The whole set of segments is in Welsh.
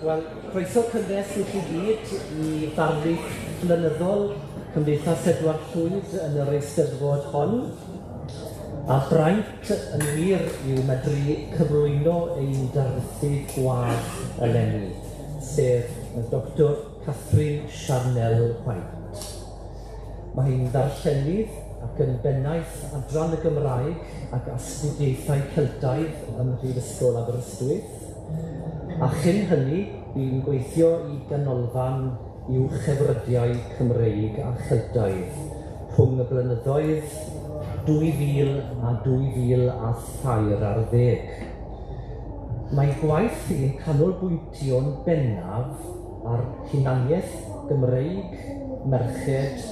Wel, croeso cynnes i chi gyd i ddarlith flynyddol Cymdeithas Edward Llwyd yn yr Eisteddfod hon. A braint yn wir yw medru cyflwyno ein darlithydd gwadd eleni, sef y Doctor Kathryn Charnell White. Mae hi'n ddarllenydd ac yn bennaeth Adran y Gymraeg ac Astudiaethau Celtaidd ym Mhrifysgol Aberystwyth. A chyn hynny, bu'n gweithio i Ganolfan Uwchefrydiau Cymreig a Cheltaidd rhwng y blynyddoedd 2000 a 2003 ar ddeg. Mae gwaith hi'n canolbwyntio'n bennaf ar hunaniaeth Gymreig, merched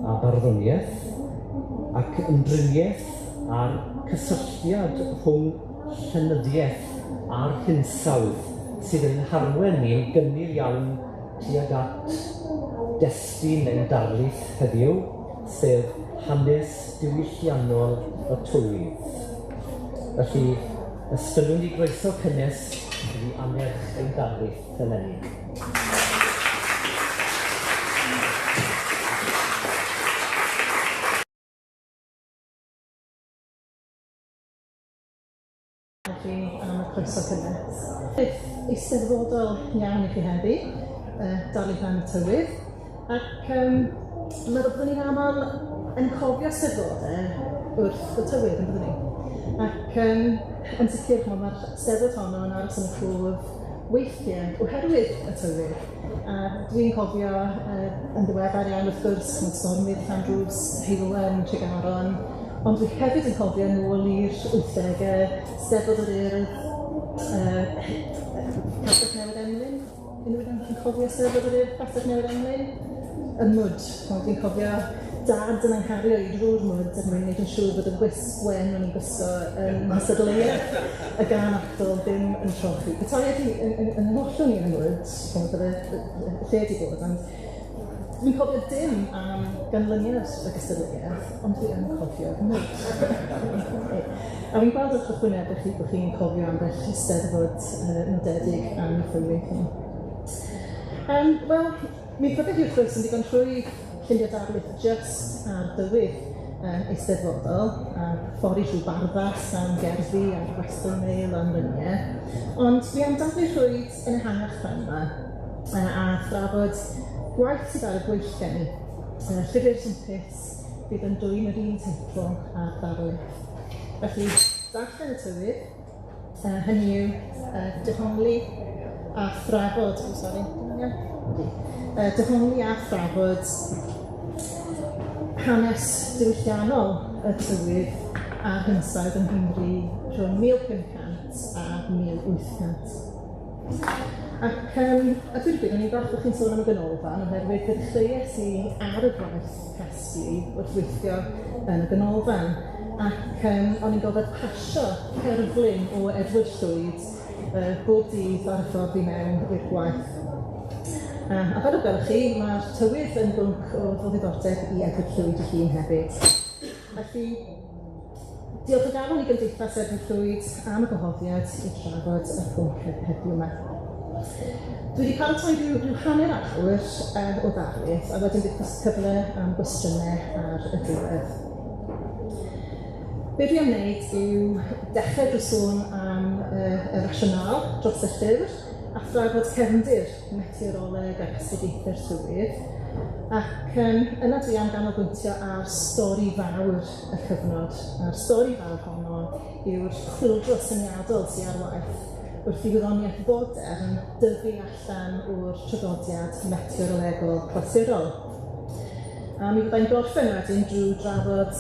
a barddoniaeth, ac ymdriniaeth â'r cysylltiad rhwng llenyddiaeth a'r hinsawdd sydd yn harwen ni'n gynnil iawn tuag at destun ein darlith heddiw, sef hanes diwylliannol y tywydd. Felly, estynnwn ni groeso cynnes i annerch ein darlith eleni. Chi am y croeso cynnes. Beth eisteddfodol iawn i chi heddi, darlith am y tywydd, ac dwi'n meddwl byddwn ni'n aml yn cofio steddfodau wrth y tywydd, yn byddwn ni? Ac yn sicr, chimod, ma'r steddfod honno yn aros yn y cof weithiau oherwydd y tywydd. A dwi'n cofio yn ddiweddar iawn, wrth gwrs, chimod, stormydd Llanrwst, Heulwen, Tregaron, ond dwi hefyd yn cofio nôl i'r wythdegau, Steddfod yr Urdd, Castell Newydd Emlyn, unrhyw un yn cofio Steddfod yr Urdd, Castell Newydd Emlyn? Y mwd, chimod, dwi'n cofio dad yn anghario i drwy'r mwd er mwyn gwneud yn siŵr bod y wisg wen o'n i'n gwisgo yn nghystadleuaeth y gân actol ddim yn trochi. Petai wedi yn ngollwng i yn y mwd, chimod, bydde lle wedi bod, ond Dwi'n cofio dim am ganlyniad y gystadleuaeth, ond dwi yn cofio'r mwd. A fi'n gweld wrth eich wynebau chi bod chi'n cofio ambell Eisteddfod nodedig am y tywydd hyn. Wel, mi fyddech chi wrth gwrs yn ddigon rhwydd llunio darlith jyst ar dywydd eisteddfodol, a phori trwy barddas am gerddi a'r Western Mail am luniau, ond dwi am daflu rhwyd yn ehangach fan yma a thrafod gwaith sydd ar y gweill gen i, Llyfr Swmpus fydd yn dwyn yr un teitl a'r ddarlith. Felly, darllen y tywydd, hynny yw dehongli a thrafod, o sori, iawn? Yndi. Dehongli a thrafod hanes diwylliannol y tywydd a'r hinsawdd yng Nghymru rhwng 1500 a 1800. Ac yym a dweud y gwir, o'n i'n falch bod chi'n sôn am y ganolfan, oherwydd fe ddechreuais i ar y gwaith casglu wrth weithio yn y ganolfan, ac yym o'n i'n gorfod pasio cerflun o Edward Llwyd bob dydd ar y ffordd i mewn i'r gwaith. A fel y gwelwch chi, ma'r tywydd yn bwnc o ddiddordeb i Edward Llwyd ei hun hefyd. Felly, Diolch o galon i Gymdeithas Edward Llwyd am y gwahoddiad i drafod y pwnc heddiw 'ma. Dwi wedi paratoi rhyw, rhyw hanner awr o ddarlith a wedyn bydd cyfle am gwestiynau ar y diwedd. Be dwi am wneud yw dechrau drwy sôn am y rationale dros y llyfr a thrafod cefndir meteoroleg ac astudiaethau'r tywydd, ac yna dwi am ganolbwyntio ar stori fawr y cyfnod, a'r stori fawr honno yw'r chwyldro syniadol sy ar waith wrth i wyddoniaeth fodern dyfu allan o'r traddodiad meteorolegol clasurol. A mi fyddai'n gorffen wedyn drwy drafod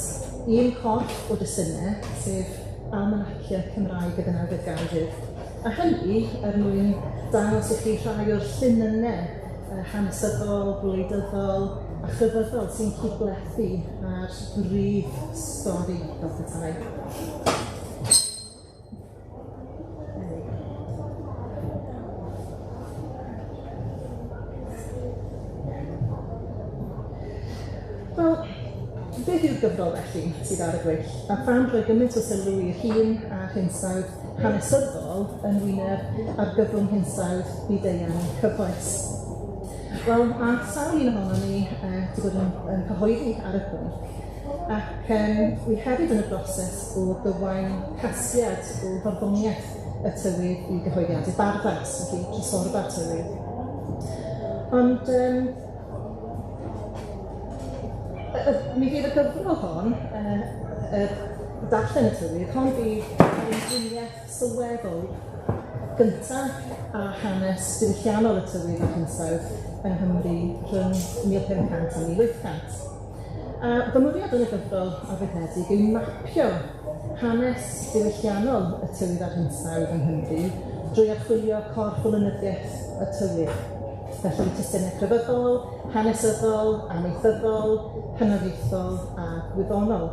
un corff o destunau, sef Almanacia Cymraeg y Ddeunawfed Ganrif, a hynny er mwyn dangos i chi rhai o'r llinynnau hanesyddol, gwleidyddol a chrefyddol sy'n cydblethu â'r brif stori fel petai. Wel, beth yw'r gyfrol felly sydd ar y gweill, a pham rhoi gymaint o sylw i'r hun a'r hinsawdd hanesyddol? hanesyddol yn wyneb argyfwng hinsawdd byd-eang cyfoes. Wel, mae sawl un ohonon ni wedi bod yn cyhoeddi ar y pwnc, ac wi hefyd yn y broses o gywain casgliad o farddoniaeth y tywydd i gyhoeddiadau Barddas, felly Trysorfa'r Tywydd. Ond mi fydd y gyfrol hon, darllen y tywydd, hon fydd yr ymdriniaeth sylweddol gynta a hanes diwylliannol y tywydd a'r hinsawdd yng Nghymru rhwng 1500 a 1800. A fy mwriad yn y gyfrol arfaethedig yw mapio hanes diwylliannol y tywydd a'r hinsawdd yng Nghymru drwy archwilio corff o lenyddiaeth y tywydd. Felly testunau crefyddol, hanesyddol, amaethyddol, hynafiaethol a gwyddonol.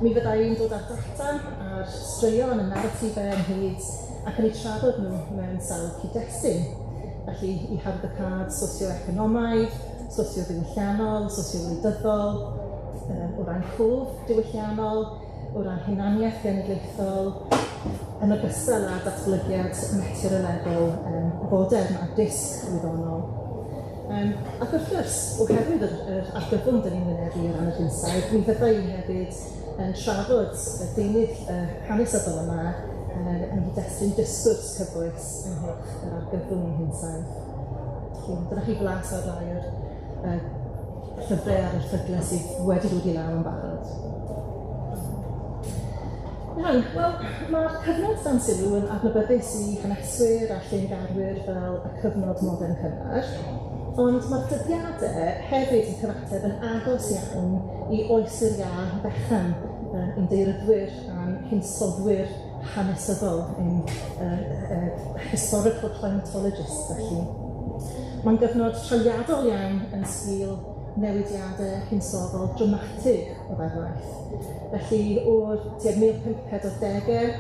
Mi fydda i'n dod â'r data a'r straeon y naratifau ynghyd ac yn eu trafod nhw mewn sawl cyd-destun. Felly i harddocâd socio-economaidd, socio-ddiwylliannol, socio-wleidyddol, o ran cof diwylliannol, o ran hunaniaeth genedlaethol, yn ogystal â datblygiad meteorolegol fodern a disg wyddonol. Ac wrth gwrs, oherwydd yr argyfwng 'dan ni'n wynebu o ran yr hinsawdd, mi fydda i hefyd yn trafod y deunydd hanesyddol yma yng nghyd-destun disgwrs cyfoes ynghylch yr argyfwng hinsawdd. Felly, dyna chi blas ar rai o'r llyfrau a'r erthyglau sydd wedi dod i law yn barod. Iawn, wel, mae'r cyfnod dan sylw yn adnabyddus i haneswyr a llungarwyr fel y cyfnod modern cynnar, ond mae'r dyddiadau hefyd yn cyfateb yn agos iawn i oes yr iâ fechan, ein daearyddwyr a'n hinsoddwyr hanesyddol, ein historical climatologists felly. Mae'n gyfnod trawiadol iawn yn sgil newidiadau hinsoddol dramatig o farwaith. Felly o'r tua 1540au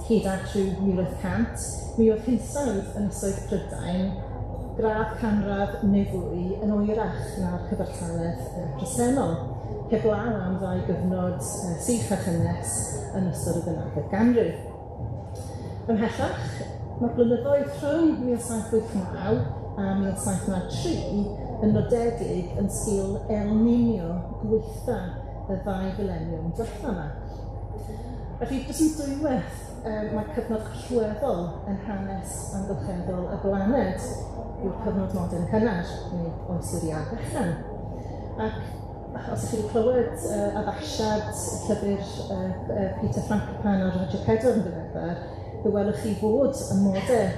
hyd at rhyw 1800, mi oedd hinsawdd Ynysoedd Prydain gradd canradd neu fwy yn oerach na'r cyfartaledd presennol, heblaw am ddau gyfnod sych a chynnes yn ystod y ddeunawfed ganrif. Ymhellach, mae'r blynyddoedd rhwng 1789 a 1793 yn nodedig yn sgil El Niño gweitha y ddau fileniwm diwetha yma. Felly, does dim dwywaith mae cyfnod allweddol yn hanes amgylcheddol y blaned yw'r cyfnod modern cynnar, neu oes yr iâ fechan. Ac os ydych chi wedi clywed addasiad llyfr Peter Frankopan ar Radio 4 yn ddiweddar, fe welwch chi fod y modau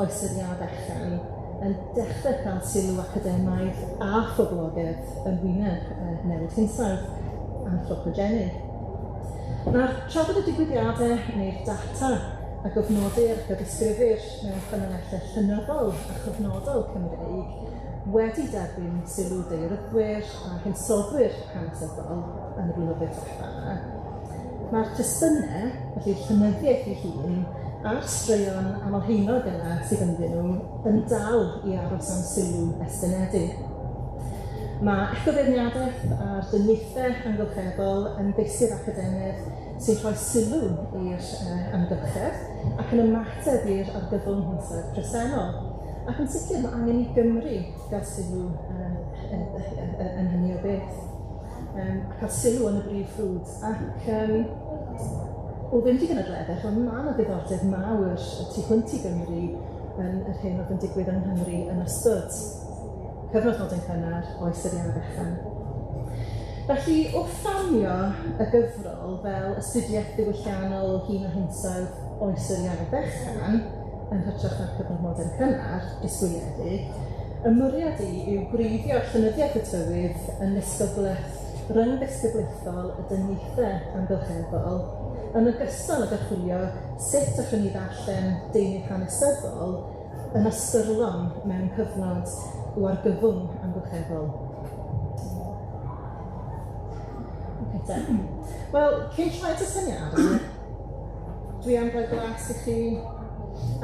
oes yr iâ fechan yn dechrau cael sylw academaidd a phoblogaidd yn wyneb newid hinsawdd anthropogenig. Nawr, trafod y digwyddiadau neu'r data a gofnodir ac a ddisgrifir mewn ffynonellau llenyddol a chyfnodol Cymreig wedi derbyn sylw daearyddwyr a hinsoddwyr hanesyddol yn y blynyddoedd diwetha yma. Mae'r testunau, felly'r llenyddiaeth ei hun, a'r straeon amlhaenog yna sydd ynddyn nhw yn dal i aros am sylw estynedig. Mae ecofeirniadaeth a'r dyniaethau amgylcheddol yn feysydd academaidd sy'n rhoi sylw i'r amgylchedd ac yn ymateb i'r argyfwng hinsawdd presennol. Ac yn sicr mae angen i Gymru gael sylw yn hynny o beth. A cael sylw yn y brif ffrwd. Ac o fynd i gynadleddau, chimod, ma' 'na ddiddordeb mawr y tu hwnt i Gymru yn yr hyn oedd yn digwydd yng Nghymru yn ystod cyfnod modern cynnar, oes yr iâ fechan. Felly, o fframio y gyfrol fel astudiaeth ddiwylliannol o hyn a hinsawdd oes yr iâ fechan, yn hytrach na'r cyfnod modern cynnar, disgwyliedig, y mwriad i yw gwreiddio llenyddiaeth y tywydd yn nisgyblaeth ryngddisgyblaethol y dyniaethau amgylcheddol, yn ogystal ag archwilio sut allwn ni ddarllen deunydd hanesyddol yn ystyrlon mewn cyfnod o argyfwng amgylcheddol. Okay, te. Wel, cyn troi at y syniad, dwi am roi blas i chi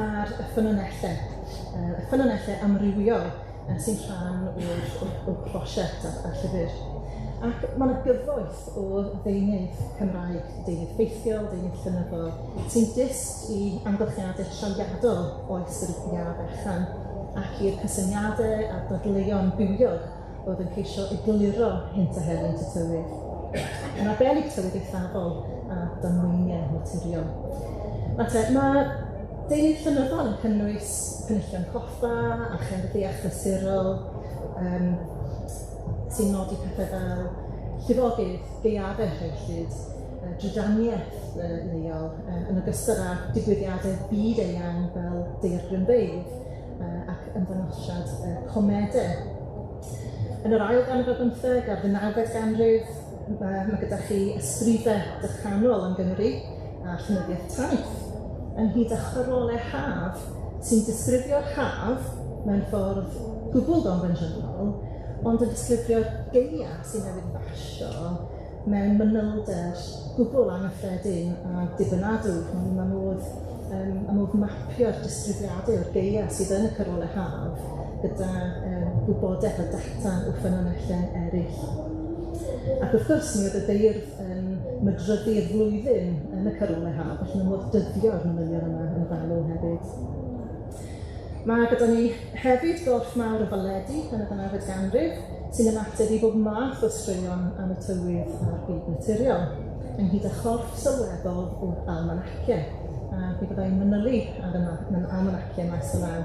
ar y ffynonellau, y ffynonellau amrywiol sy'n rhan o'r prosiect a'r llyfr. Ac mae yna gyfoeth o ddeunydd Cymraeg, deunydd ffeithiol, deunydd llenyddol, sy'n dyst i amgylchiadau trawiadol oes yr Iâ Fechan ac i'r cysyniadau a'r dadleuon bywiog oedd yn ceisio egluro hynt a helynt y tywydd. Yn arbennig tywydd eithafol a damweiniau naturiol. Nawr te, mae deunydd llenyddol yn cynnwys penillion coffa a cherddi achlysurol, sy'n nodi pethau fel llifogydd, gaeafau rhewllyd, drydaniaeth leol, yn ogystal â digwyddiadau byd eang fel daeargrynfeydd ac ymddangosiad comedau. Yn yr ail ganrif ar bymtheg a'r ddeunawfed ganrif, mae gyda chi ysgrifau dychanol am Gymru a llenyddiaeth taith, ynghyd â charolau haf sy'n disgrifio'r haf mewn ffordd gwbl gonfensiynol, ond yn disgrifio'r gaeaf sy'n newydd basio mewn manylder gwbl anghyffredin a dibynadwy. Mae modd mapio'r disgrifiadau o'r gaeaf sydd yn y carolau haf gyda gwybodaeth a data o ffynonellau eraill. Ac wrth gwrs, mi oedd y beirdd yn mydryddu'r flwyddyn yn y carolau haf, felly mae modd dyddio'r manylion yma yn fanwl hefyd. Mae gyda ni hefyd gorff mawr o faledi yn y ddeunawfed ganrif sy'n ymateb i bob math o straeon am y tywydd a'r byd naturiol, ynghyd â chorff sylweddol o almanaciau, a mi fyddai'n manylu ar y almanaciau maes o law.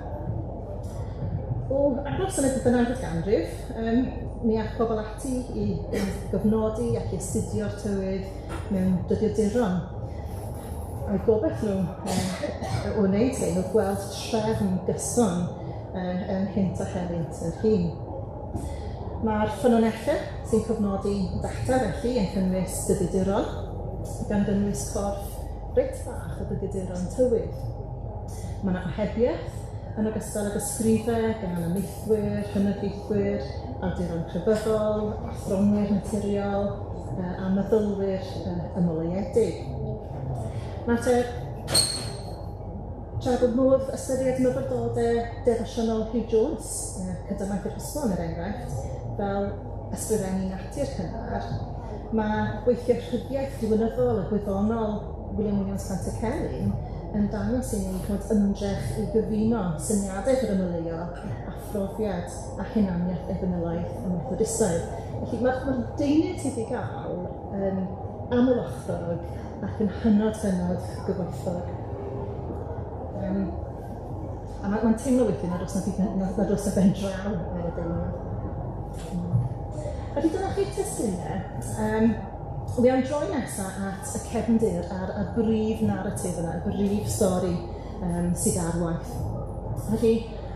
O agos yn y ddeunawfed ganrif, mi aeth pobl ati i gofnodi ac i astudio'r tywydd mewn dyddiaduron. A'i gobaith nhw o wneud hyn oedd gweld trefn gyson yn hynt a helynt yr hun. Mae'r ffynonellau sy'n cofnodi data felly yn cynnwys dyddiaduron, gan gynnwys corff reit fach o ddyddiaduron tywydd. Mae yna ohebiaeth yn ogystal ag ysgrifau gan amaethwyr, hynafiaethwyr, awduron crefyddol, athronwyr naturiol a meddylwyr ymoleuedig. Nawr te, tra bod modd ystyried myfyrdodau defosiynol Hugh Jones, cydymaith yr Hwsmon er enghraifft, fel ysgrifennu natur cynnar, mae gweithiau rhyddiaeth diwinyddol a gwyddonol William Williams Pantycelyn yn dangos i ni fod ymdrech i gyfuno syniadaeth yr ymoleuo a phrofiad a hunaniaeth efengylaidd y Methodistaidd. Felly mae'r deunydd sydd i gael yn amlochrog ac yn hynod hynod gyfoethog. A mae'n teimlo weithiau nad oes 'na ben draw ar y deunydd. Felly dyna chi'r testunau. Wi am droi nesaf at y cefndir a'r brif naratif yna, y brif stori sydd ar waith. Felly,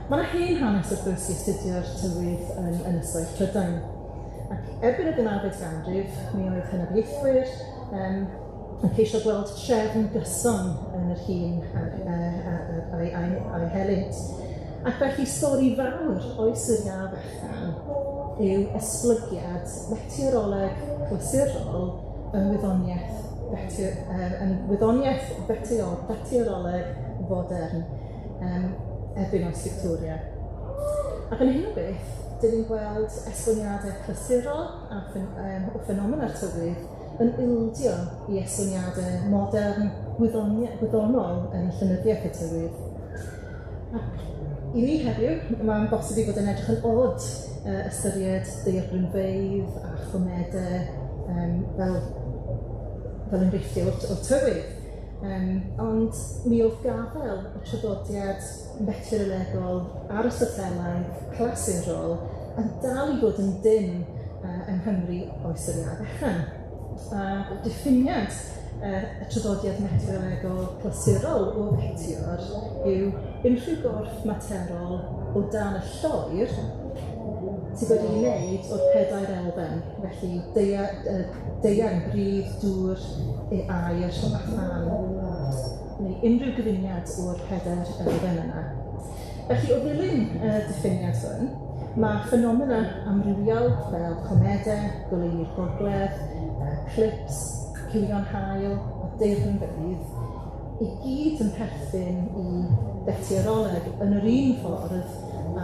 mae yna hen hanes wrth gwrs i astudio'r tywydd yn Ynysoedd Prydain. Ac erbyn y ddeunawfed ganrif, mi oedd hynafiaethwyr yn ceisio gweld trefn gyson yn yr hun a'i helynt. Ac felly stori fawr oes yr Iâ Fechan yw esblygiad meteoroleg clasurol yn wyddoniaeth feteoroleg fodern erbyn oes Victoria. Ac yn hyn o beth, dyn ni'n gweld esboniadau clasurol o ffenomena'r tywydd yn ildio i esboniadau modern gwyddonol yn llenyddiaeth y tywydd. Ac i ni heddiw, mae'n bosib i fod yn edrych yn od ystyried daeargrynfeydd a chomedau fel enghreifftiau o'r tywydd. Ond mi oedd gafael y traddodiad meteorolegol, Aristotelaidd, clasurol yn dal i fod yn dynn yng Nghymru oes yr Iâ Fechan. A diffiniad y traddodiad meteorolegol clasurol o feteor yw unrhyw gorff materol o dan y lloer sydd wedi ei wneud o'r pedair elfen, felly daear, bridd, dŵr, aer a thân, neu unrhyw gyfuniad o'r pedair elfen yna. Felly, o ddilyn y diffiniad hwn, mae ffenomena amrywiol fel comedau, goleuni'r gogledd, clips, cywion haul a daeargrynfeydd i gyd yn perthyn i feteoroleg yn yr un ffordd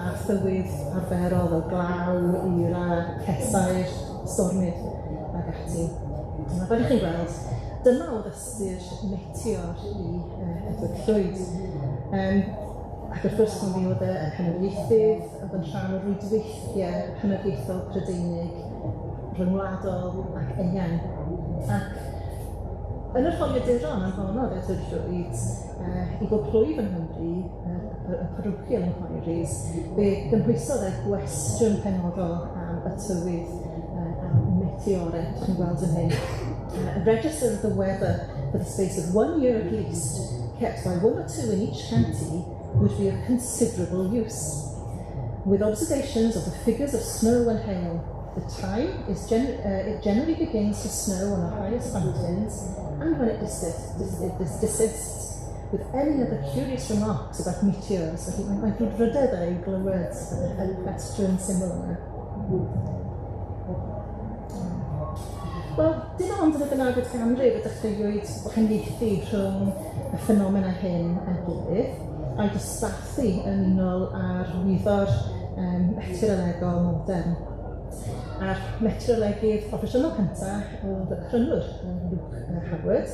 a thywydd arferol fel glaw, eira, cesair, stormydd ac ati. A fel ych chi'n gweld, dyma oedd ystyr meteor i Edward Llwyd. Ac wrth gwrs, mi oedd e yn hynafiaethydd, oedd yn rhan o rwydweithiau hynafiaethol Prydeinig, rhyngwladol ac eang. Ac yn yr holiaduron anfonodd Edward Llwyd i bob plwyf yng Nghymru, y parochial inquiries, fe gynhwysodd e gwestiwn penodol am y tywydd am meteorau, ydych chi'n gweld yn hyn. A register of the weather for the space of 1 year at least, kept by one or two in each county, would be of considerable use. With observations of the figures of snow and hail, the time is it generally begins to snow on the highest mountains, and when it desists, with any other curious remarks about meteors. Felly mae brwdfrydedd e i glywed y cwestiwn syml yma. Wel, dim ond yn y ddeunawfed ganrif y dechreuwyd gwahaniaethu rhwng y ffenomenau hyn a'i gilydd, a'i dosbarthu yn unol â'r wyddor meteorolegol modern. A'r meteorolegydd proffesiynol cyntaf oedd y Crynwr, Luke Howard,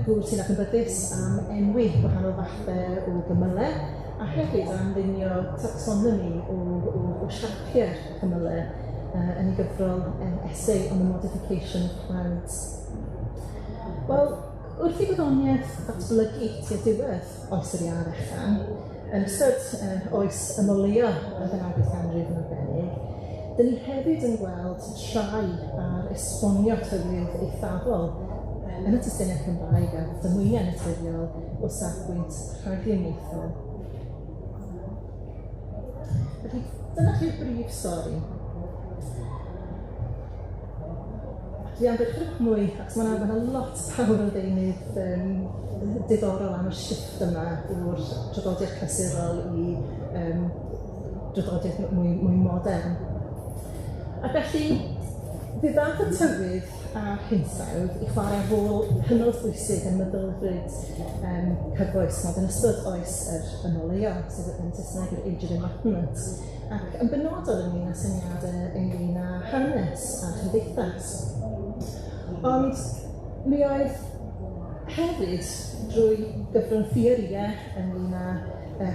gŵr sy'n adnabyddus am enwi gwahanol fathau o gymylau, a hefyd am lunio taxonomy o siapiau'r cymylau yn ei gyfrol Essay on the Modification of Clouds. Wel, wrth i wyddoniaeth ddatblygu tua diwedd oes yr Iâ Fechan, yn ystod oes ymoleuo y ddeunawfed ganrif yn arbennig, dyn ni hefyd yn gweld trai ar esbonio tywydd eithafol yn y testunau Cymraeg a damweiniau naturiol o safbwynt rhagluniaethol. Felly, dyna chi'r brif stori. Dwi am ddweud chydig mwy, achos mae yna lot fawr o ddeunydd diddorol am y shifft yma o'r traddodiad clasurol i draddodiad mwy modern. Ac felly, fe ddaeth y tywydd a'r hinsawdd i chwarae rôl hynod bwysig yn meddylfryd cyfoes, nad yn ystod oes yr ymoleuo, sef yn Saesneg yr Age of Enlightenment, ac yn benodol ynglyn â syniadau ynglyn â hanes a chymdeithas. Ond mi oedd hefyd drwy gyfrwng theorïau ynglyn â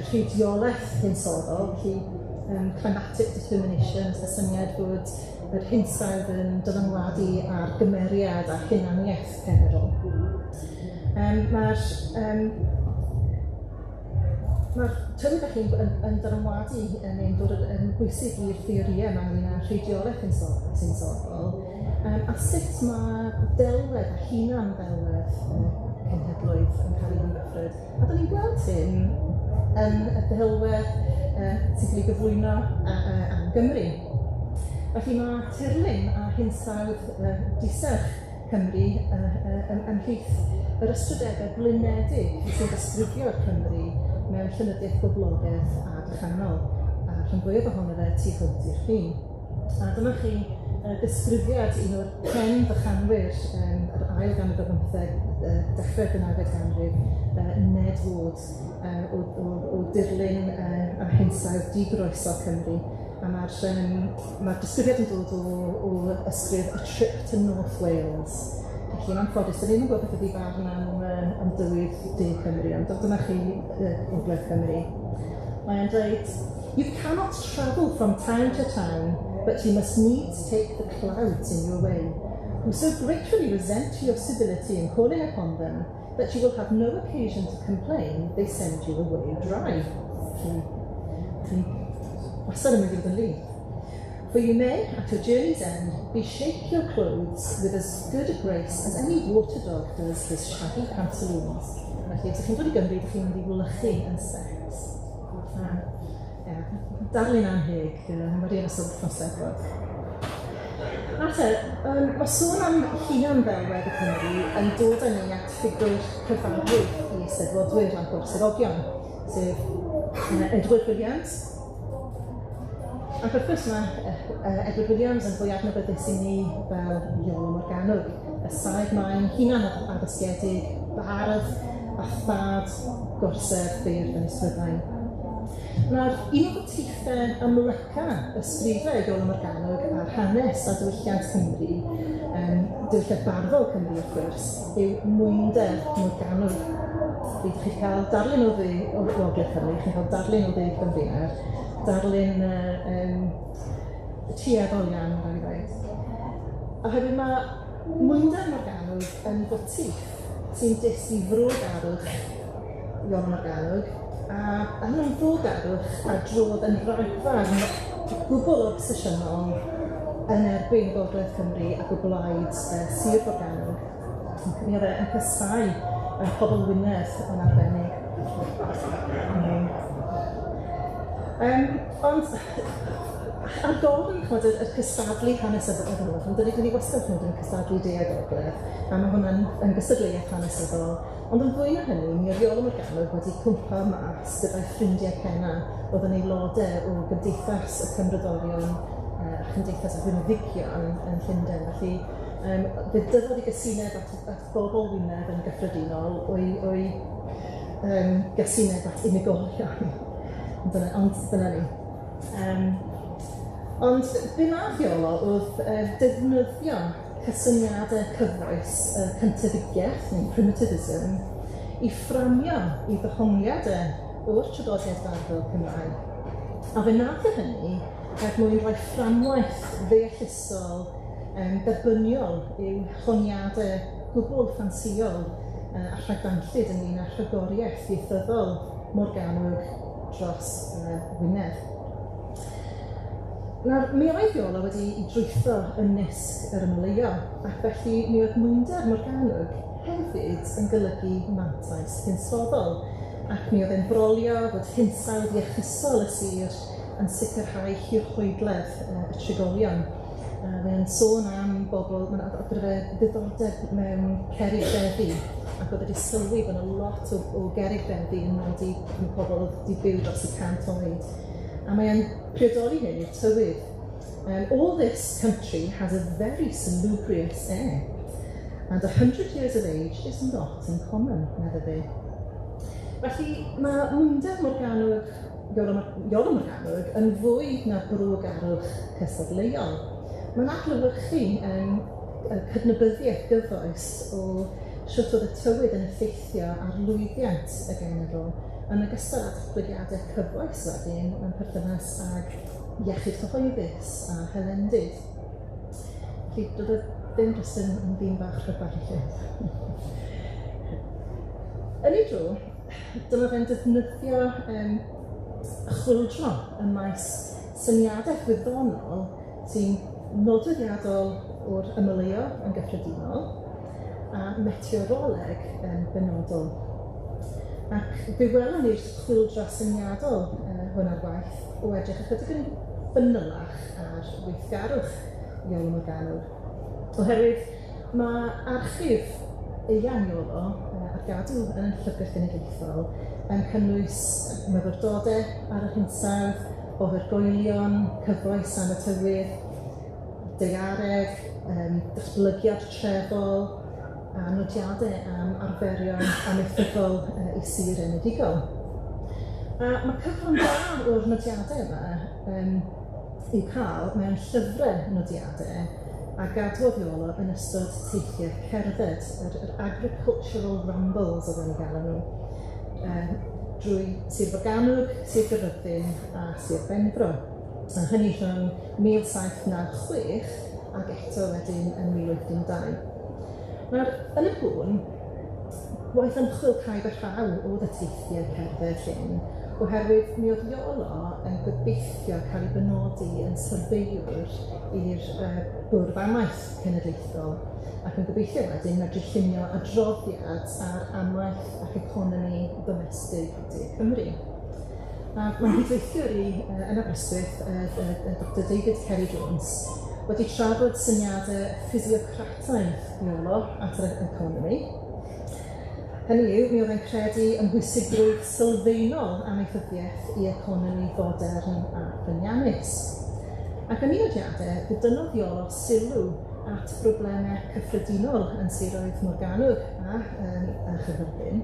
rheidiolaeth hinsoddol, felly climatic determination, y syniad fod yr hinsawdd yn dylanwadu ar gymeriad a hunaniaeth cenedl. Mae'r tywydd felly yn dylanwadu yn dod yn bwysig i'r theorïau yma ynglyn â rheidiolaeth hinsoddol, a sut mae delwedd a hunan ddelwedd cenhedloedd yn cael ei amgyffred. A da ni'n gweld hyn yn y delwedd sy'n cael ei gyflwyno am Gymru. Felly mae tirlun a hinsawdd diserch Cymru ymhlith yr ystrydebau blinedig sy'n disgrifio'r Cymru mewn llenyddiaeth boblogaidd a dychanol, a rhan fwyaf ohono fe tu hwnt i'r ffin. A dyma chi ddisgrifiad un o'r pen ddychanwyr yr ail ganrif ar bymtheg, dechrau'r ddeunawfed ganrif, Ned Ward, o dirlun a hinsawdd digroeso Cymru. A mae'r disgrifiad yn dod o ysgrif A Trip to North Wales. Felly, yn anffodus, dyn ni ddim yn gwybod beth ydy barn am dywydd De Cymru, ond dyma chi Gogledd Cymru. Mae'n dweud, You cannot travel from town to town, but you must needs take the clouds in your way, who so gratefully resent your civility in calling upon them, that you will have no occasion to complain they send you away dry. Wastad yn mynd i fod yn wlyb. For you may, at your journey's end, beshake your clothes with as good a grace as any water dog does his shaggy pantaloons. Felly, os ydych chi'n dod i Gymru, ydych chi'n mynd i wlychu yn sex. Darlun anheg, wedi yn ystod wythnos Steddfod. Nawr te, mae sôn am hunan ddelwedd y Cymru yn dod â ni at ffigwr cyfarwydd i Eisteddfodwyr a'r Gorseddogion, sef Edward Williams. Ac wrth gwrs mae Edward Williams yn fwy adnabyddus i ni fel Iolo Morganwg, y saig maen hunan addysgedig, bardd a thad gorsedd beirdd Ynys Prydain. Nawr, un o fotiffau amlyca ysgrifau Iolo Morganwg ar hanes a diwylliant Cymru, diwylliant barddol Cymru wrth gwrs, yw mwynder Morganwg. Felly, chi'n cael darlun o dde o Ogledd Cymru, chi'n cael darlun o dde Cymru nawr, darlun tueddol iawn, rhaid i ddweud. Oherwydd mae mwynder Morganwg yn fotiff sy'n dysgu frogarwch Iolo Morganwg, a yn frogarwch a drodd yn ragfarn gwbl obsesiynol yn erbyn Gogledd Cymru ac o blaid Sir Forgannwg. Mi oedd e yn casáu pobl Wynedd yn arbennig. Ond ar gofyn, ch'mod, y cystadlu hanesyddol, ond dydy ni wastad, ch'mod, yn cystadlu de a gogledd, a ma' hwnna'n yn gystadleuaeth hanesyddol. Ond yn fwy na hynny, mi oedd Iolo Morganwg wedi cwmpo mas gyda'i ffrindiau penna, oedd yn aelodau o Gymdeithas y Cymrodorion a Chymdeithas y Gwyneddigion yn Llundain. Felly, fe dyfodd ei gysineb at bobl Wynedd yn gyffredinol o'i gysineb at unigolion. Ond dyna ni. Ond be nath Iolo oedd defnyddio cysyniadau cyfoes cyntefigiaeth neu primitivism i fframio i ddehongliadau o'r traddodiad barddol Cymraeg. A fe nath e hynny er mwyn rhoi fframwaith ddeallusol derbyniol i'w honiadau gwbl ffansïol a rhagfarnllyd ynglyn â rhagoriaeth ieithyddol Morganwg dros Wynedd. Nawr, mi oedd Iolo wedi ei drwytho yn nisg yr ymoleuo, ac felly mi oedd mwynder Morganwg hefyd yn golygu mantais hinsoddol, ac mi oedd e'n brolio fod hinsawdd iachusol y sir yn sicrhau hirhoedledd y trigolion. Mae'n sôn am bobl, mae'n oedd gyda fe ddiddordeb mewn cerrig beddi, ac oedd wedi sylwi bod yna lot o gerrig beddi yn nodi pobl oedd wedi byw dros y 100 oed. A mae'n priodoli hyn i'r tywydd. All this country has a very salubrious air, and 100 years of age is not uncommon, medde fe. Felly mae mwynder Morganwg, Iolo Morganwg, yn fwy na brogarwch cystadleuol. Mae'n adlewyrchu cydnabyddiaeth gyfoes o sut oedd y tywydd yn effeithio ar lwyddiant y genedl, yn ogystal â datblygiadau cyfoes wedyn mewn perthynas ag iechyd cyhoeddus a hylendid. Felly, doedd e ddim jyst yn ddyn bach rhagfarnllyd. Yn ei dro, dyma fe'n defnyddio chwyldro ym maes syniadaeth wyddonol sy'n nodweddiadol o'r ymoleuo yn gyffredinol a meteoroleg yn benodol. Ac fe welwn ni'r chwyldro syniadol hwn ar waith o edrych ychydig yn fanylach ar weithgarwch Iolo Morganwg. Oherwydd mae archif eang Iolo ar gadw yn y Llyfrgell Genedlaethol yn cynnwys myfyrdodau ar yr hinsawdd, ofergoelion, cyfoes am y tywydd, daeareg, datblygiad trefol, a nodiadau am arferion amaethyddol i sir enedigol. A mae cyfran dda o'r nodiadau yma i'w cael mewn llyfrau nodiadau a gadwodd Iolo yn ystod teithiau cerdded, yr agricultural rambles oedden ni'n galw nhw, drwy Sir Forgannwg, Sir Gaerfyrddin a Sir Benfro. A hynny rhwng 1796 ac eto wedyn yn 1812. Nawr, yn y bôn, gwaith ymchwil caib a rhaw oedd y teithiau cerdded hyn, oherwydd mi oedd Iolo yn gobeithio cael ei benodi yn syrfeiwr i'r Bwrdd Amaeth Cenedlaethol, ac yn gobeithio wedyn medru llunio adroddiad ar amaeth ac economi ddomestig De Cymru. A mae'n nghydweithiwr i yn Aberystwyth, Dr David Kerry Jones, wedi trafod syniadau ffisiocrataidd Iolo at yr economi. Hynny yw, mi oedd e'n credu ym mhwysigrwydd sylfaenol amaethyddiaeth i economi fodern a ffyniannus. Ac yn ei nodiadau, fe dynnodd Iolo sylw at broblemau cyffredinol yn siroedd Morgannwg a Chaerfyrddin.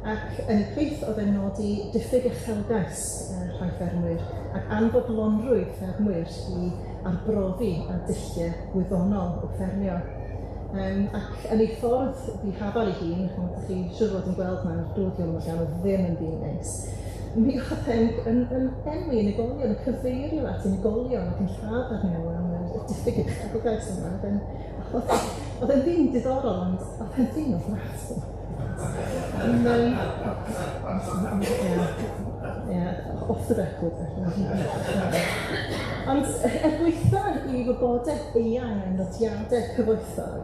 Ac yn ei plith oedd e'n nodi diffyg uchelgais rhai ffermwyr ac anfodlonrwydd ffermwyr i arbrofi â dulliau gwyddonol o ffermio. Ac yn ei ffordd ddihafal ei hun, chimod, dach chi siŵr o fod yn gweld nawr, doedd Iolo Morganwg ddim yn ddyn neis. Mi oedd e'n yn, yn enwi unigolion, yn cyfeirio at unigolion ac yn lladd arnyn nhw am y diffyg uchelgais yma. Oedd e'n ddyn diddorol, ond oedd e'n ddyn ofnadwy. Ond, ie, ie, off the record felly. Ond er gwaetha ei wybodaeth eang a'i nodiadau cyfoethog,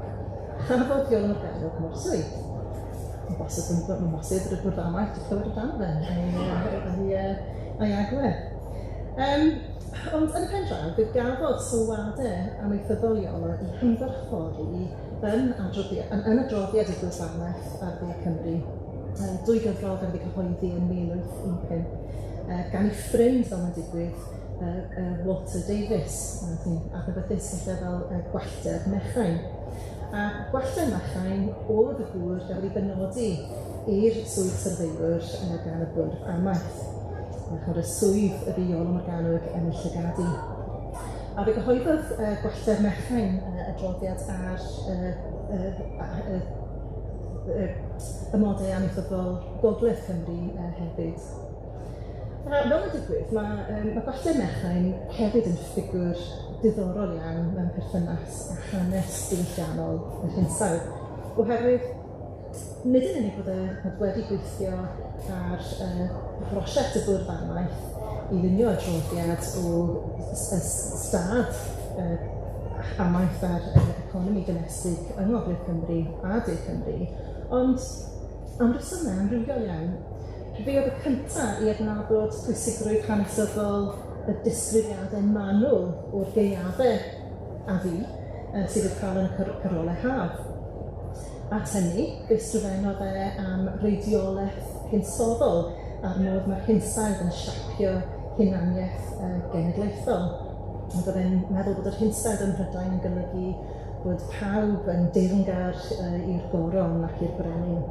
chafodd Iolo Morganwg mo'r swydd. Mae'n bosib, mae'n bosib bod y bwrdd amaeth wedi clywed amdano fe a'i agwedd. Ond yn y pen draw, fe gafodd sylwadau amaethyddol Iolo eu hymgorffori yn adroddiad y Gwasanaeth ar Dde Cymru, dwy gyfrol gafodd eu cyhoeddi yn 1815, gan ei ffrind, fel mae'n digwydd, Walter Davies, sy'n adnabyddus falle fel Gwallter Mechain. A Gwallter Mechain oedd y gŵr gafodd ei benodi i'r swydd syrfeiwr gan y Bwrdd Amaeth. A chwarae swydd y bu Iolo Morganwg yn ei llygadu. A fe gyhoeddodd Gwallter Mechain adroddiad ar ymodau amaethyddol Gogledd Cymru hefyd. A fel mae'n digwydd, mae Gwallter Mechain hefyd yn ffigwr diddorol iawn mewn perthynas â hanes diwylliannol yr hinsawdd, oherwydd nid yn unig bod e wedi gweithio ar brosiect y Bwrdd Amaeth i lunio adroddiad o stad amaeth a'r economi domestig yng Ngogledd Cymru a De Cymru, ond am resymau amrywiol iawn, fe oedd y cyntaf i adnabod pwysigrwydd hanesyddol y disgrifiadau manwl o'r gaeafau a fu, sydd i'w cael yn y carolau haf. At hynny, fe ysgrifennodd e am reidiolaeth hinsoddol a'r modd mae'r hinsawdd yn siapio hunaniaeth genedlaethol. Ond oedd e'n meddwl bod yr hinsawdd ym Mhrydain yn golygu bod pawb yn deyrngar i'r goron ac i'r brenin.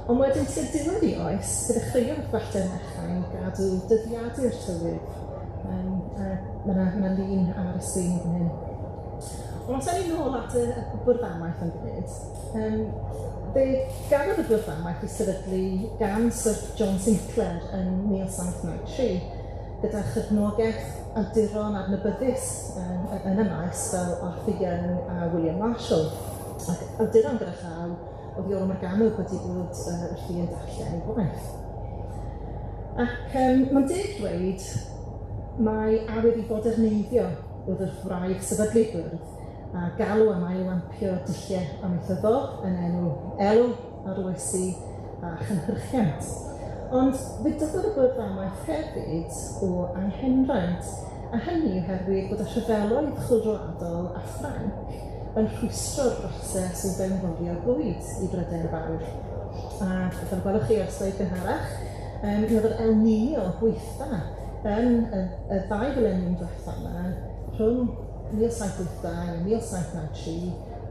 Ond wedyn tua'r diwedd ei oes, fe ddechreuodd Gwallter Mechain gadw dyddiadur tywydd. A mae 'na lun ar y sgrin fan hyn. Ond os ewn ni nôl at y Bwrdd Amaeth am funud, fe gafodd y Bwrdd Amaeth ei sefydlu gan Sir John Sinclair yn 1793, gyda chefnogaeth awduron adnabyddus yn y maes fel Arthur Young a William Marshall, ac awduron gyda llaw oedd Iolo Morganwg wedi bod wrthi yn darllen ei gwaith. Ac mae'n deg dweud mae awydd i foderneiddio oedd wrth wraidd sefydlu bwrdd a galw am ailwampio dulliau amaethyddol yn enw elw, arloesi a chynhyrchiant. Ond fe dyfodd y bwrdd amaeth hefyd o anghenraid, a hynny oherwydd bod y rhyfeloedd chwyldroadol a Ffrainc yn rhwystro'r broses o fewnforio bwyd i Brydain Fawr. A fel gwelwch chi ar sleid gynharach, mi oedd yr El Niño gweitha yn y ddau fileniwm diwetha yma, rhwng 1782 a 1793,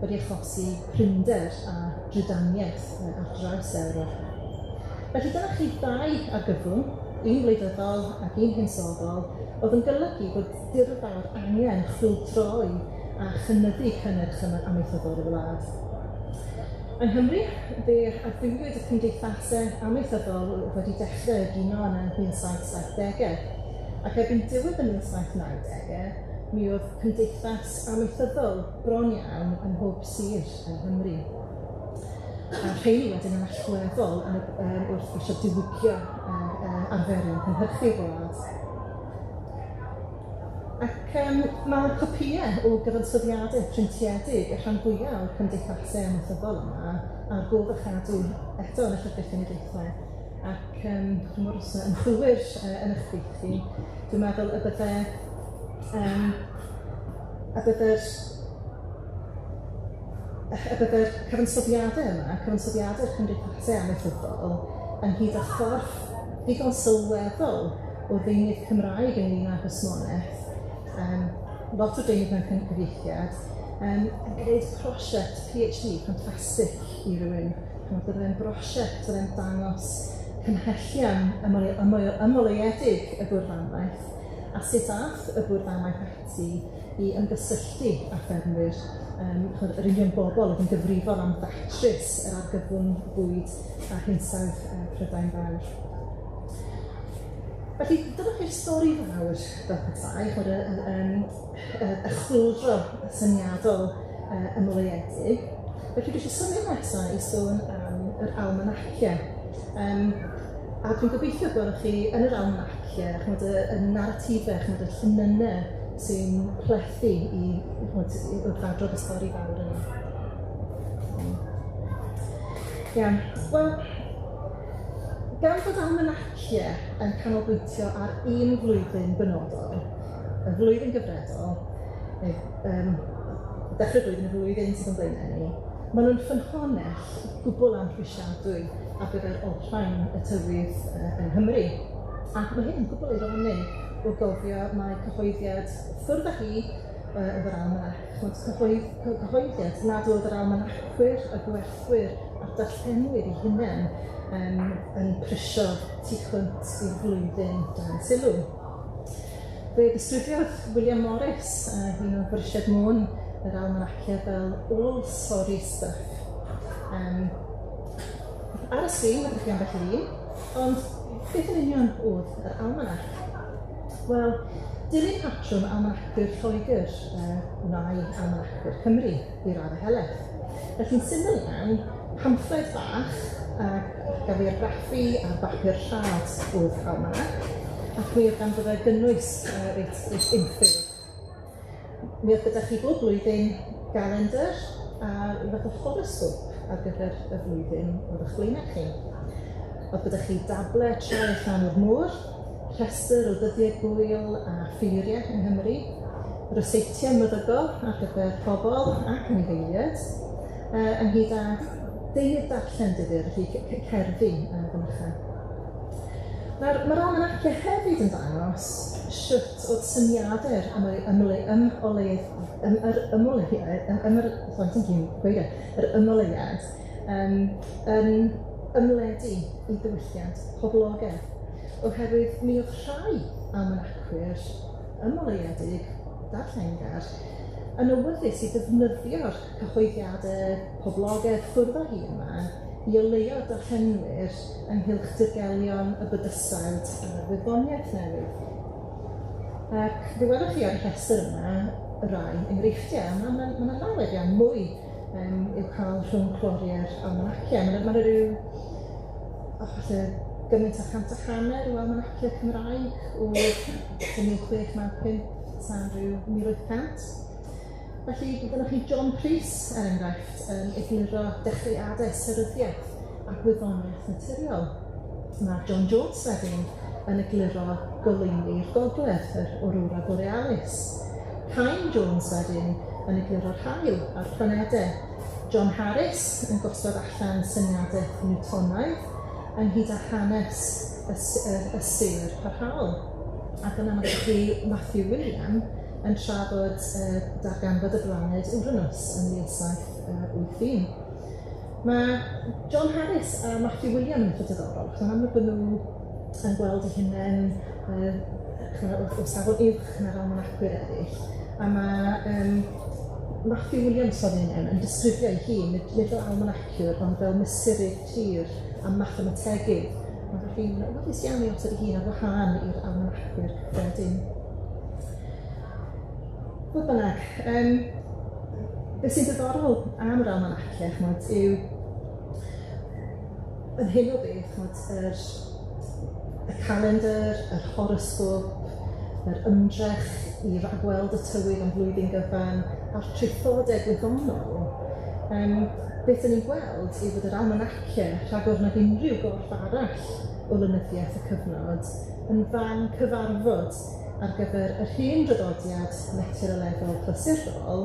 wedi achosi prinder a drydaniaeth ar draws Ewrop. Felly dyna chi ddau argyfwng, un wleidyddol ac un hinsoddol, oedd yn golygu bod dirfawr angen chwyldroi a chynyddu cynnyrch amaethyddol y wlad. Yng Nghymru, fe adfywiwyd y cymdeithasau amaethyddol wedi dechrau egino yn y 1770au, ac erbyn diwedd y 1790au, mi oedd cymdeithas amaethyddol bron iawn ym mhob sir yng Nghymru. A rheini wedyn yn allweddol yn wrth geisio diwygio arferion cynhyrchu'r wlad. Ac mae copïau o gyfansoddiadau printiedig y rhan fwyaf o'r cymdeithasau amaethyddol yma ar gof a chadw eto yn y Llyfrgell Genedlaethol. Ac chimod, os yna ymchwilwyr yn eich plith chi, dwi'n meddwl y bydde y bydde'r y bydde'r cyfansoddiadau yma, cyfansoddiadau'r cymdeithasau amaethyddol, ynghyd â chorff ddigon sylweddol o ddeunydd Cymraeg ynglyn â hwsmonaeth, lot o deunydd mewn cyfieithiad, yn gwneud prosiect PhD ffantastig i rywun. Chimod, bydde fe'n brosiect fydde'n dangos cymhellion ymoleuedig y Bwrdd Amaeth a sut ath y Bwrdd Amaeth ati i ymgysylltu â ffermwyr, chimod, yr union bobl oedd yn gyfrifol am ddatrys yr argyfwng bwyd a hinsawdd Prydain Fawr. Felly, dyma chi'r stori fawr fel petai, chimod, y chwyldro syniadol ymoleuedig. Felly dwi eisiau symud nesaf i sôn am yr almanaciau. A dwi'n gobeithio gwelwch chi yn yr almanaciau, chimod, y naratifau, chimod, y llinynnau sy'n plethu i, chimod, wrth adrodd y stori fawr yna. Iawn, wel, gan fod almanaciau yn canolbwyntio ar un flwyddyn benodol, y flwyddyn gyfredol, neu dechrau blwyddyn y flwyddyn sydd o'n blaenau ni, maen nhw'n ffynhonnell gwbl amhrisiadwy ar gyfer olrhain y tywydd yng Nghymru. Ac mae hyn yn gwbl eironig o gofio mai cyhoeddiad ffwrdd â hi oedd yr almanac, chimod, cyhoeddiad nad oedd yr almanacwyr, y gwerthwyr a'r darllenwyr eu hunain yn prisio tu hwnt i'r flwyddyn dan sylw. Fe ddisgrifiodd William Morris, un o Frisiad Môn, yr almanaciau fel all sorry stuff. Ar y sgrin, mae chi ambell i un, ond beth yn union oedd yr almanac? Wel, dilyn patrwm almanacwyr Lloegr, wnâi almanacwyr Cymru i raddau helaeth. Felly'n syml iawn, pamffled bach a gafodd ei argraffu ar bapur rhad oedd almanac, ac mi oedd ganddo fe gynnwys reit, reit unffurf. Mi oedd gyda chi bob blwyddyn galendr a rhyw fath o horoscope ar gyfer y flwyddyn oedd o'ch blaenau chi. Oedd gyda chi dable trai allan o'r môr, rhestr o ddyddiau gwyl a ffeiriau yng Nghymru, ryseitiau meddygol ar gyfer pobl ac anifeiliaid, ynghyd â deunydd darllen difyr, felly cerddi fynychau. Mae'r ma almanaciau hefyd yn dangos shwt oedd syniadau'r ymoleuad yn ymledu i ddiwylliant poblogaidd, oherwydd mi oedd rhai almanacwyr ymoleuedig darllengar yn awyddus i ddefnyddio'r cyhoeddiadau poblogaidd ffwrdd â hi yma i oleuo darllenwyr ynghylch dirgelion y bydysawd a'r wyddoniaeth newydd. Ac fe welwch chi ar y rhestr yma rai enghreifftiau, a ma' 'na lawer iawn mwy i'w cael rhwng cloriau'r almanaciau. Ma' 'na ryw, o, falle gymaint â 150 o almanaciau Cymraeg o 1695 tan ryw 1800. Felly, dyna chi John Prys, er enghraifft, yn egluro dechreuadau seryddiaeth a gwyddoniaeth naturiol. Mae John Jones wedyn yn egluro goleuni'r gogledd, yr Aurora Borealis. Cain Jones wedyn yn egluro'r haul a'r planedau. John Harris yn gosod allan syniadaeth Newtonaidd ynghyd â hanes y sêr parhaol. Ac yna mae chi Matthew William yn trafod darganfod y blaned Uranus yn 1781. Mae John Harris a Matthew William yn eitha diddorol, achos mae'n amlwg bod nhw yn gweld eu hunain o safon uwch na'r almanacwyr eraill. A mae Matthew Williams ffordd hyn yn disgrifio ei hun, nid fel almanaciwr, ond fel mesurydd tir a mathemategydd. Ond felly'n awyddus iawn i osod ei hun ar wahân i'r almanacwyr cyffredin. Fodd bynnag, beth sy'n diddorol am yr almanaciau, chimod, yw yn hyn o beth, chimod, y calendr, yr horosgop, yr ymdrech i ragweld y tywydd am flwyddyn gyfan, a'r traethodau gwyddonol, beth 'dan ni'n gweld yw bod yr almanaciau, rhagor nag unrhyw gorff arall o lenyddiaeth y cyfnod, yn fan cyfarfod ar gyfer yr hen draddodiad meteorolegol clasurol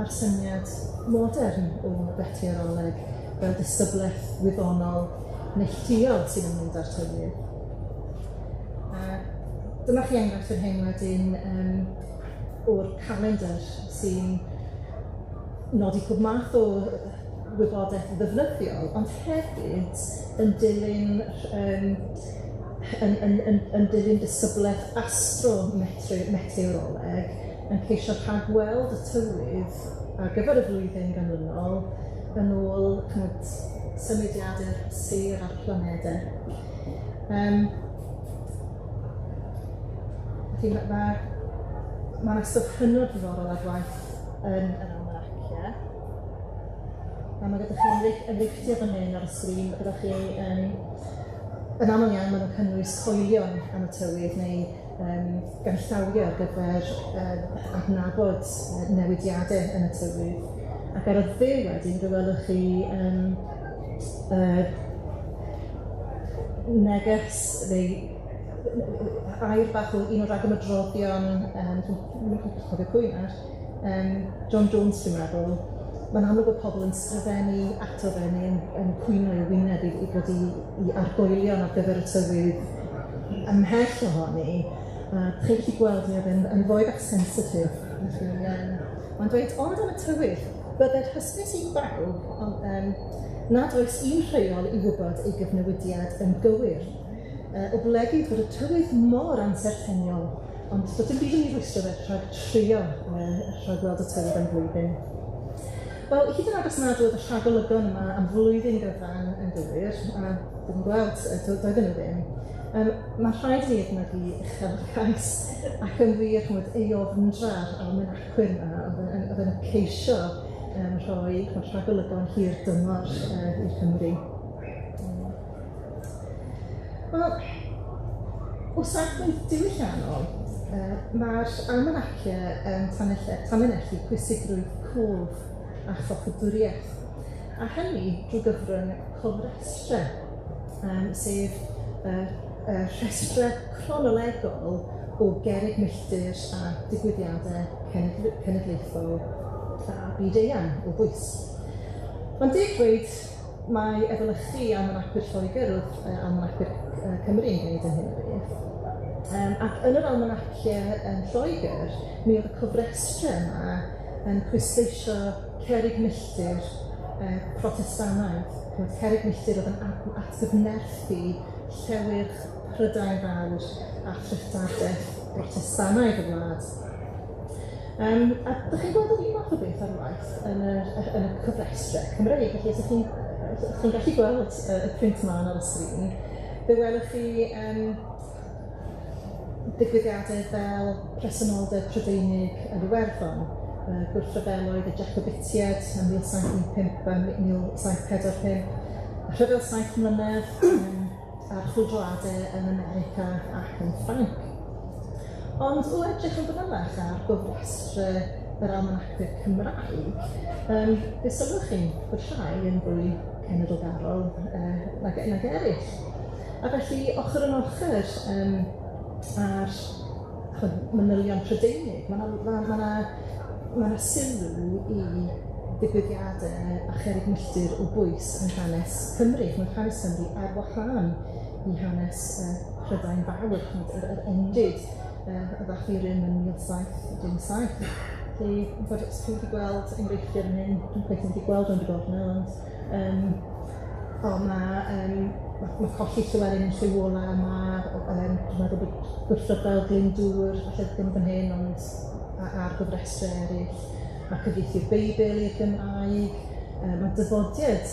a'r syniad modern o feteoroleg fel disgyblaeth wyddonol neilltuol sy'n ymwneud â'r tywydd. A dyma chi enghraifft fan hyn wedyn o'r calendr sy'n nodi pob math o wybodaeth ddefnyddiol, ond hefyd yn dilyn yn dilyn disgyblaeth astrometeoroleg yn ceisio rhagweld y tywydd ar gyfer y flwyddyn ganlynol yn ôl, ch'mod, symudiadau'r sêr a'r planedau. Felly ma' 'na stwff hynod ddiddorol ar waith yn yr almanacia. A ma' gyda chi enghreifftiau fan hyn ar y sgrin, ma' gyda chi yn aml iawn maen nhw'n cynnwys coelion am y tywydd neu ganllawiau ar gyfer adnabod newidiadau yn y tywydd. Ac ar y dde wedyn, fe welwch chi neges neu air bach o un o'r rhagymedroddion, dwi'm yn cofio pwy nawr, John Jones dwi'n meddwl. Mae'n amlwg bod pobl yn sgrifennu ato fe neu yn cwyno i'w wyneb i bod i argoelion ar gyfer y tywydd ymhell ohoni. A chi'n gallu gweld mi oedd yn foi bach sensitif. Felly, mae'n dweud, ond am y tywydd, byddai'r hysbys i bawb ond, nad oes un rheol i wybod ei gyfnewidiad yn gywir. Oblegid fod y tywydd mor ansertheniol, ond doedd dim byd yn ei rwystro fe rhag trio rhagweld y tywydd am flwyddyn. Wel, hyd yn oed os nad oedd y rhagolygon yma am flwyddyn gyfan yn gywir, a dwi'n gweld, doedden nhw ddim, mae'n rhaid i ni edmygu uchelgais ac yn wir, ch'mod, eofndra'r almanacwyr yma oedd yn ceisio rhoi, ch'mod, rhagolygon hir dymor i'r Cymry. Wel, o safbwynt diwylliannol, mae'r almanacia yn tanlinellu pwysigrwydd cof a choffadwriaeth, a hynny drwy gyfrwng cofrestrau, sef rhestrau cronolegol o gerrig milltir a digwyddiadau cenedlaethol a byd-eang o bwys. Mae'n deg dweud mae efelychu almanacwyr Lloegr wrth almanacwyr Cymru yn gwneud yn hyn o beth. Ac yn yr almanaciau yn Lloegr, mi oedd y cofrestrau yma yn pwysleisio cerrig milltir Protestannaidd. Ch'mod, cerrig milltir oedd yn atgyfnerthu llewyrch Prydain Fawr a threftadaeth Brotestannaidd y wlad. A dych chi'n gweld yr un math o beth ar waith yn y cofrestrau Cymreig, felly os ydych chi'n gallu gweld y print mân ar y sgrin, fe welwch chi digwyddiadau fel presenoldeb Prydeinig yn Iwerddon, gwrthryfeloedd y Jacobitiaid yn 1715 a 1745, y Rhyfel 7 Mlynedd, a'r chwyldroadau yn America ac yn Ffrainc. Ond o edrych yn fanylach ar gofrestrau yr almanacwyr Cymraeg, fe sylwch chi bod rhai yn fwy cenedlgarol nag eraill. A felly, ochr yn ochr â'r, ch'mod, manylion Prydeinig, ma' 'na sylw i ddigwyddiadau a cherrig milltir o bwys yn hanes Cymru. Ch'mod, hanes Cymru ar wahân i hanes Prydain Fawr, ch'mod, yr endid y ddath i rym yn 1717. Felly, os chi wedi gweld enghreifftiau fan hyn, dwi'n cweit wedi gweld rownd y gornel, ond ma' colli Llywelyn ein Llyw Ola, dwi'n meddwl bod gwrthryfel Glyndŵr, falle ddim fan hyn, ond ar gofrestrau eraill. Mae cyfieithu'r Beibl i'r Gymraeg, mae dyfodiad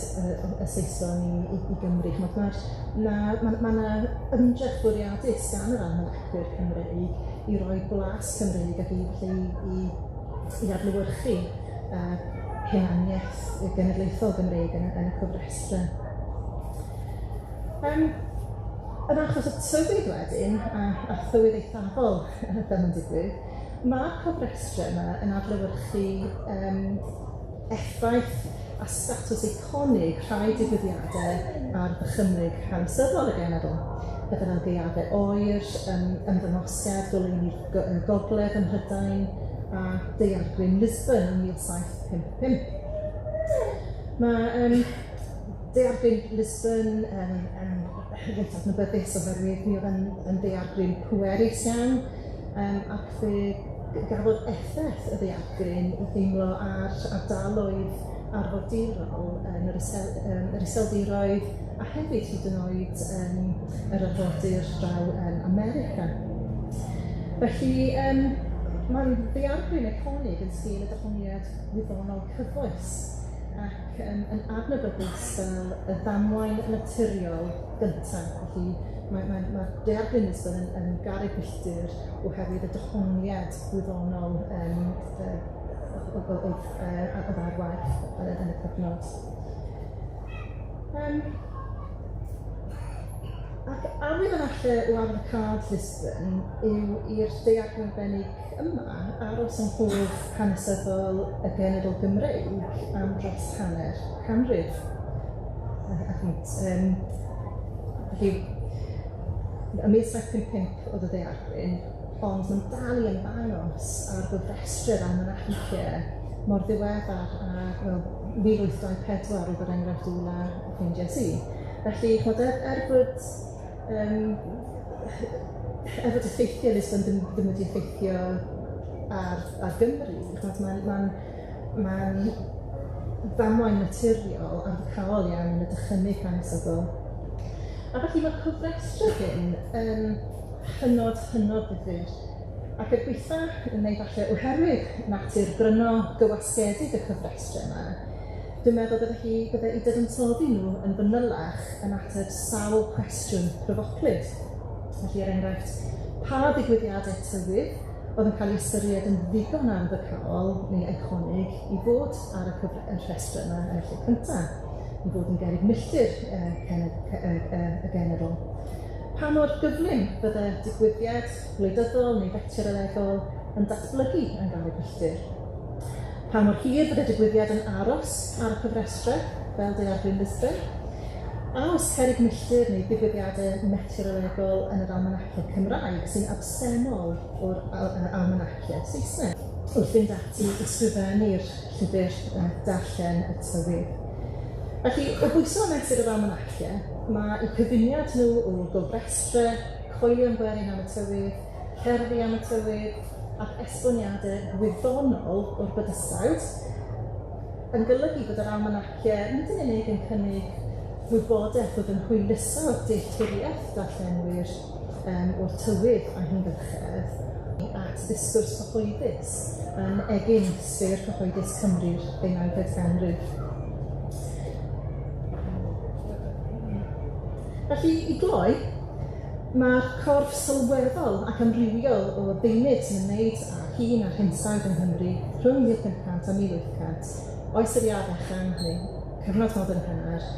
y Saeson i Gymru. Ch'mod, ma' 'na ymdrech fwriadus gan yr almanacwyr Cymreig i roi blas Cymreig ac i adlewyrchu hunaniaeth genedlaethol Gymreig yn y cofrestrau. Yn achos y tywydd wedyn, a thywydd eithafol fel mae'n digwydd, mae'r cofrestrau yma yn adlewyrchu effaith a statws eiconig rhai digwyddiadau ar ddychymyg hanesyddol y genedl. Pethau fel gaeafau oer, ymddangosiad goleuni'r gogledd ym Mhrydain a daeargryn Lisbon yn 1755. Mae daeargryn Lisbon yn reit adnabyddus oherwydd mi oedd yn ddaeargryn pwerus iawn, ac fe gafodd effaith y ddaeargryn i deimlo ar ardaloedd arfordirol yn yr Iseldiroedd a hefyd hyd yn oed yn yr arfordir draw yn America. Felly, mae'n ddaeargryn eiconig yn sgil y dehongliad wyddonol cyfoes ac yn adnabyddus fel y ddamwain naturiol gyntaf. Felly, mae daeargryn Lisbon yn garreg milltir oherwydd y dehongliad gwyddonol oedd ar waith yn y cyfnod. Ac arwydd arall o arwyddocâd Lisbon yw i'r daeargryn arbennig yma aros yng nghof hanesyddol y genedl Gymreig am dros hanner canrif. Felly, ym 1755 oedd y ddaeargryn, ond mae'n dal i ymddangos ar gofrestru'r almanaciau mor ddiweddar â, wel, 1824 oedd yr enghraifft ola ffeindiais i. Felly, ch'mod, er bod effeithiau Lisbon ddim wedi effeithio ar Gymru, ch'mod, mae'n ddamwain naturiol arwyddocaol iawn yn y dychymyg hanesyddol. A felly mae'r cofrestru hyn yn hynod, hynod ddifyr. Ac er gwaetha, neu falle oherwydd natur gryno gywasgedig y cofrestru yma, dwi'n meddwl bydde i dadansoddi nhw yn fanylach yn ateb sawl cwestiwn pryfoclyd. Felly, er enghraifft, pa ddigwyddiadau tywydd oedd yn cael ei ystyried yn ddigon arwyddocaol neu eiconig i fod ar y rhestr yma yn y lle cyntaf, i fod yn gerrig milltir y genedl. Pa mor gyflym bydde digwyddiad gwleidyddol neu feteorolegol yn datblygu yn garreg milltir? Pa mor hir bydde digwyddiad yn aros ar y cyfrestrau, fel daeargryn Lisbon? A oes cerrig milltir neu ddigwyddiadau meteorolegol yn yr almanaciau Cymraeg sy'n absennol o'r almanaciau Saesneg? Wrth fynd ati i ysgrifennu'r llyfr darllen y tywydd. Felly, o bwyso a mesur yr almanaciau, mae eu cyfuniad nhw o gofrestrau, coelion gwerin am y tywydd, cerddi am y tywydd, ac esboniadau gwyddonol o'r bydysawd, yn golygu bod yr almanaciau nid yn unig yn cynnig gwybodaeth oedd yn hwyluso dealltwriaeth darllenwyr o'r tywydd a'i hamgylchedd at ddisgwrs cyhoeddus yn egin sffêr cyhoeddus Cymru'r ddeunawfed ganrif. Felly, i gloi, mae'r corff sylweddol ac amrywiol o ddeunydd sy'n ymwneud â hun a'r hinsawdd yng Nghymru rhwng 1500 a 1800, oes yr Iâ Fechan neu cyfnod modern cynnar,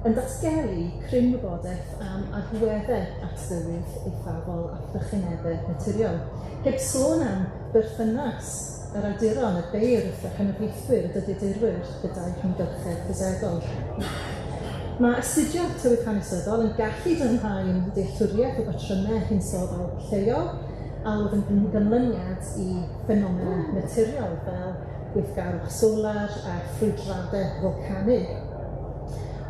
yn datgelu cryn wybodaeth am agweddau at dywydd eithafol a thrychinebau naturiol, heb sôn am berthynas yr awduron, y beirdd, y cenedlaethwyr, y dyddiadurwyr gyda'i hamgylchedd ffisegol. Mae astudio tywydd hanesyddol yn gallu dyfnhau ein dealltwriaeth o batrymau hinsoddol lleol a oedd yn ganlyniad i ffenomena naturiol fel gweithgarwch solar a ffrwydradau folcanig.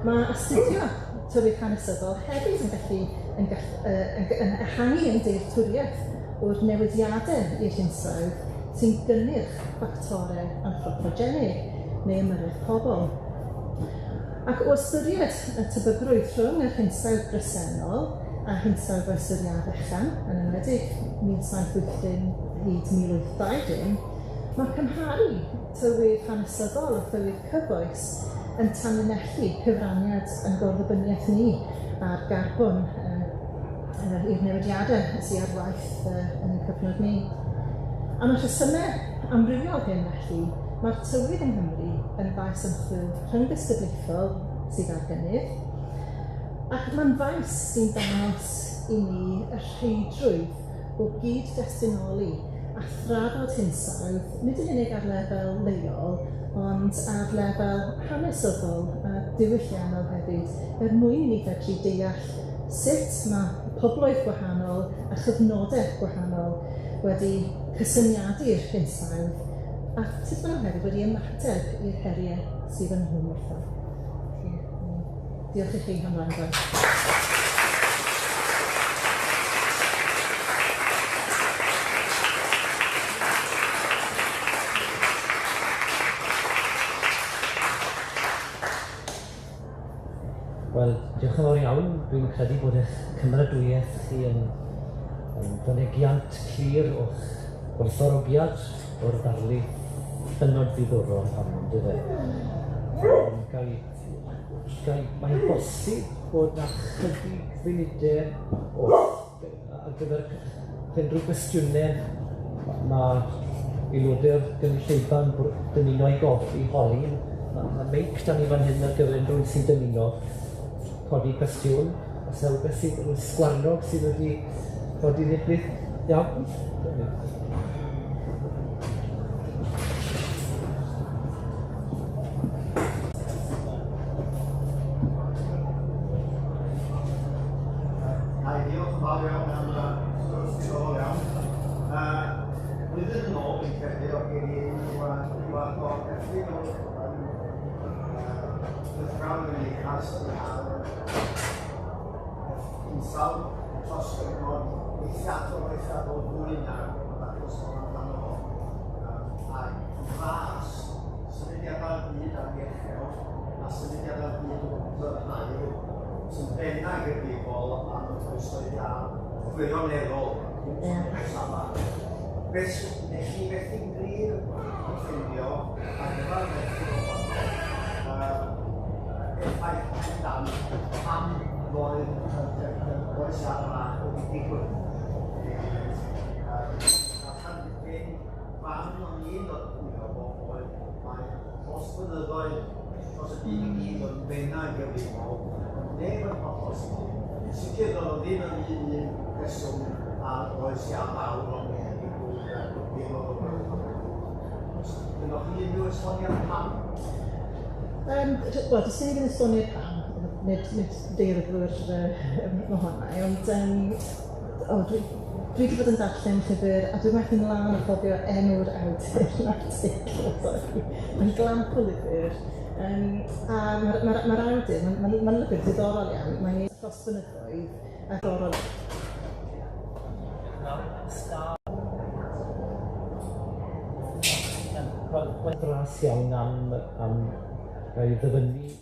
Mae astudio tywydd hanesyddol hefyd yn gallu yn ehangu ein dealltwriaeth o'r newidiadau i'r hinsawdd sy'n gynnyrch ffactorau anthropogenig neu ymyrraeth pobl. Ac o ystyried y tebygrwydd rhwng yr hinsawdd bresennol a hinsawdd oes yr Iâ Fechan, yn enwedig 1780 hyd 1820, mae cymharu tywydd hanesyddol a thywydd cyfoes yn tanlinellu cyfraniad yn gorddibynniaeth ni ar garbon i'r newidiadau sydd ar waith yn y cyfnod ni. Am y rhesymau amrywiol hyn felly, mae'r tywydd yng Nghymru yn faes ymchwil rhyngddisgyblaethol sydd ar gynnydd, ac mae'n faes sy'n dangos i ni y rheidrwydd o gyd-destunoli a thrafod hinsawdd, nid yn unig ar lefel leol, ond ar lefel hanesyddol a diwylliannol hefyd, er mwyn i ni fedru deall sut mae pobloedd gwahanol a chyfnodau gwahanol wedi cysyniadu'r hinsawdd a sut maen nhw hefyd wedi ymateb i'r heriau sydd ynghlwm wrtho. Diolch i chi am wrando. Diolch yn fawr iawn. Dwi'n credu bod eich cymeradwyaeth chi yn, yn fynegiant clir o'ch gwerthfawrogiad o'r ddarlith hynod ddiddorol hon, on'd yfe? Gai, gai, mae'n bosib bod 'na chydig funudau o, ar gyfer unrhyw gwestiynau mae aelodau'r gynulleidfa'n dymuno i godi, i holi. Mae, mae meic 'da ni fan hyn ar gyfer unrhyw un sy'n dymuno codi cwestiwn. Os yna rhywbeth sydd, rhyw sgwarnog sydd wedi codi neu beth. Iawn. Hi, diolch yn fawr iawn am y sgwrs diddorol iawn. Blwyddyn yn ôl, fi'n credu, oedd gen i rhyw fath o erthygl yn cylchgrawn Gymdeithas ar hinsawdd dros gyfnod eithriadol, eithriadol fwy na'r achos sôn amdano fo. Ac yn fras, symudiadau'r byd ar iechel a symudiadau'r byd o gwmpas yr haul sy'n benna gyfrifol am y oesoedd iâ gwirioneddol ama. Beth nes i methu'n glir ffeindio ar gyfer yr erthygl honno, effaith pendant pam roedd yr oes iâ fach wedi digwydd. Barn o'n i'n iddo fo oedd mai dros blynyddoedd, dros y byd i gyd oedd yn benna gyfrifol, ond neb yn hollol sicr. Yn sicr doedd o ddim yr un un rheswm â'r oes iâ fawr ond mi wedi bod ddim oedd o'n Oes gynnoch chi unrhyw esboniad pam? Wel, does gen i ddim esboniad pam, nid, nid daearyddwyr mohono i, ond o, dwi, dwi wedi bod yn darllen llyfr a dwi'n methu'n lân o cofio enw'r awdur na'r teitl, sori. Mae'n glamp o lyfr. A mae'r ma ma awdur, mae'n ma, ma lyfr diddorol iawn, mae'n dros blynyddoedd a diddorol. Wel, fras iawn am, am gael ei ddyfynnu.